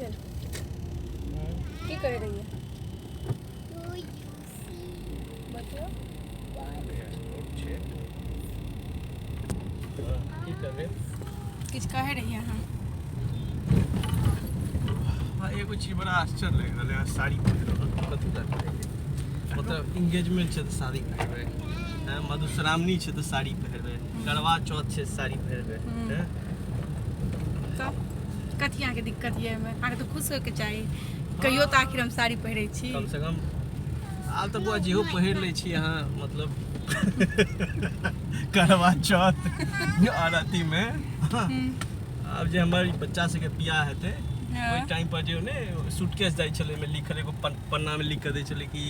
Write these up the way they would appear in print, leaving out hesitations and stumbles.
भेल? की कहै रहियै? बतियौ। छै, की करबै? किछु कहै रहियै अहाँ। हाँ, एगो चीज बड़ा आश्चर्य लागि रहल है। साड़ी पहिर रहल कथी लए पहिरबै? मतलब इंगेजमेंट छै तऽ साड़ी पहिरबै हैं, मधुश्रावणी छै तऽ साड़ी पहिरबै, करवा चौथ छै साड़ी पहिरबै हैं। तऽ कथी अहाँके दिक्कत यऽ एहिमे? अहाँके तऽ खुश होइके चाही, कहियो तऽ आखिर हम साड़ी पहिरै छी। कम से कम आब तऽ बौआ जेहो पहिर लै छी अहाँ, मतलब करवा चौथ आओर अथीमे। आब जे हमर ई बच्चा सबके बियाह हेतै, ओहि टाइम पर जे ने सूटकेस जाइ छलै, ओहिमे लिखल एगो पन्ना मे लिख के दै छलै कि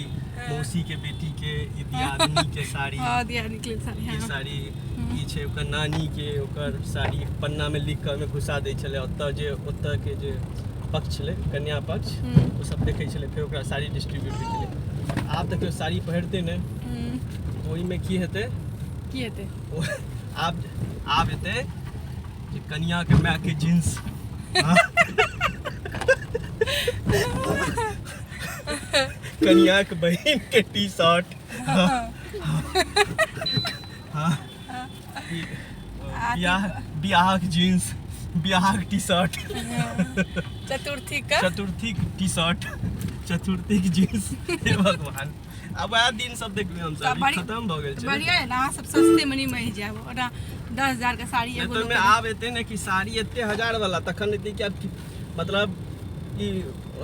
मौसी के बेटी के ई दियादनी के साड़ी। हँ, दियादनी के लेल साड़ी। ई साड़ी ई छै, ओकर नानी के ओकर साड़ी पन्ना मे लिख के ओहिमे घुसा दै छलै। ओतऽ जे ओतऽ के जे पक्ष छलै, कन्या पक्ष, ओ सब देखै छलै, फेर ओकरा साड़ी डिस्ट्रीब्यूट होइ छलै। आब देखियौ, साड़ी पहिरतै ने, ओहिमे की हेतै? की हेतै? ओ आब हेतै जे कनिया के माय के जींस, कनिया के बहिन के टी शर्ट, बियाहक जींस, बियाहक टी शर्ट। चतुर्थी के। चतुर्थी के टी शर्ट, चतुर्थी के जींस। हे भगवान, आब वएह दिन सब देखबै हम सब? खत्म भऽ गेल छै। बढ़िया है ने, अहाँ सब सस्ते में निमहि जायब। ओना 10,000 के साड़ी एगो तऽ ओहिमे आब एतै ने कि साड़ी एते हजार वाला, तखन एतै कि आब मतलब ई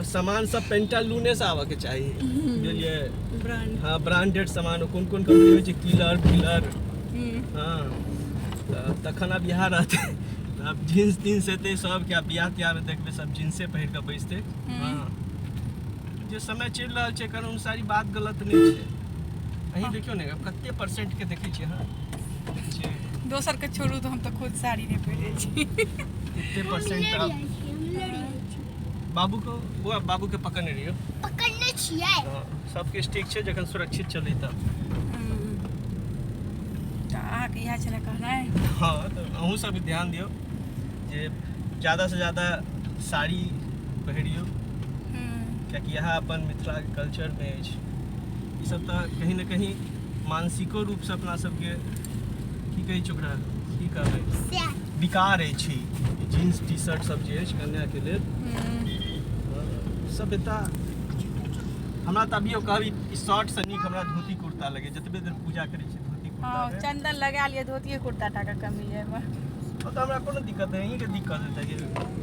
सामान सब पेंटालूने से आबऽ के चाही, बुझलियै? ब्रांड। हाँ, ब्रांडेड सामान। कोन कोन कंपनी होइ छै, किलर फिलर। हाँ, तऽ तखन आब इएह रहतै। तऽ आब जींस तींस एतै सबके। आब बियाह तियाहमे देखबै सब जींसे पहिर कऽ बैसतै। हाँ, जे समय चलि रहल छै एकर अनुसार ई बात गलत नहि छै। अहीं देखियौ ने, आब कते परसेंट के देखै छियै अहाँ जे दोसर के छोड़ू, तऽ हम तऽ खुद साड़ी नहि पहिरै छी। कते परसेंट आब बाबू को, बौआ, बाबू के पकड़ने रहियौ। पकड़ने छियै। हँ, सबकिछु ठीक छै जखन सुरक्षित चलै तऽ। तऽ अहाँके इएह छलै कहनाइ? हँ, तऽ अहूँ सब ध्यान दियौ जे ज्यादासँ ज्यादा साड़ी पहिरियौ, कियाकि इएह अपन मिथिलाके कल्चरमे अछि। ईसब तऽ कहीं ने कहीं मानसिको रूपसँ अपना सबके, की कहै छै ओकरा, की कहबै, विकार अछि ई। जीन्स टी शर्ट सब जे अछि कन्याके लेल, सभ्यता। हमरा तऽ अभियो कहबी, ई शर्ट से नीक हमरा धोती कुर्ता लगे। जतबे देर पूजा करै छी धोती कुर्ता मे। चंदन लगा लिअ, धोतिए कुर्ता टा के कमी यऽ एहिमे। ओ तऽ हमरा कोनो दिक्कत नहि, अहीँके दिक्कत हेतै कि